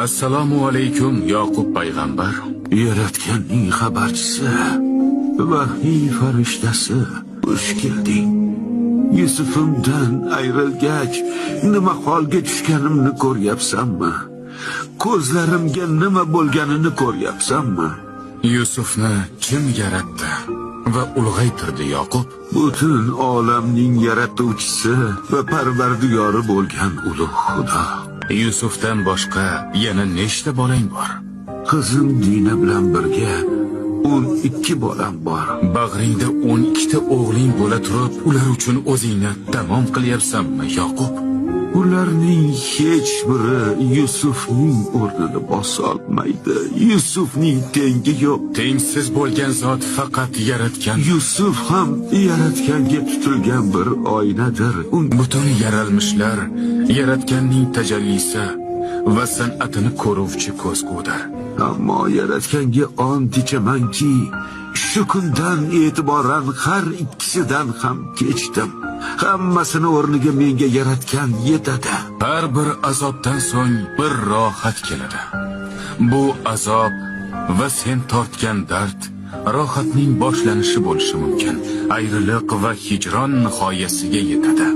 Assalomu alaykum, Yoqub payg'ambar. Yaratganning xabarchisi, vahiy farishtasi, xush kelding. Yusufimdan ayrilgach, nima holga tushganimni ko'ryapsanmi? Ko'zlarimga nima bo'lganini ko'ryapsanmi? Yusufni kim yaratdi va ulg'aytirdi, Yoqub? Butun olamning yaratuvchisi va parvardigori bo'lgan ulug' Xudo. Yusufdan boshqa yana nechta bolang bor? Qizim Dina bilan birga 12 bolam bor. Bag'ringda 12 ta o'g'ling bo'la turib, ular uchun o'zingni tamom qilyapsanmi, Yoqub? Ularning hech biri Yusufning o'rnini bosolmaydi. Yusufning tengi yo'q. Tengsiz bo'lgan zot faqat yaratgan. Yusuf ham yaratganga tutilgan bir oynadir. Butun yaralmishlar yaratganning tajallisi va san'atini ko'ruvchi ko'zgudir. Ammo yaratganga ont ichamanki, shu kundan e'tiboran har ikkisidan ham kechdim. Hammasini o'rniga menga yaratgan yetadi. Har bir azobdan so'ng bir rohat keladi. Bu azob va sen tortgan dard rohatning boshlanishi bo'lishi mumkin. Ayriliq va hijron nihoyasiga yetadi.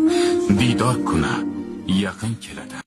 Diydor kuni yaqin keladi.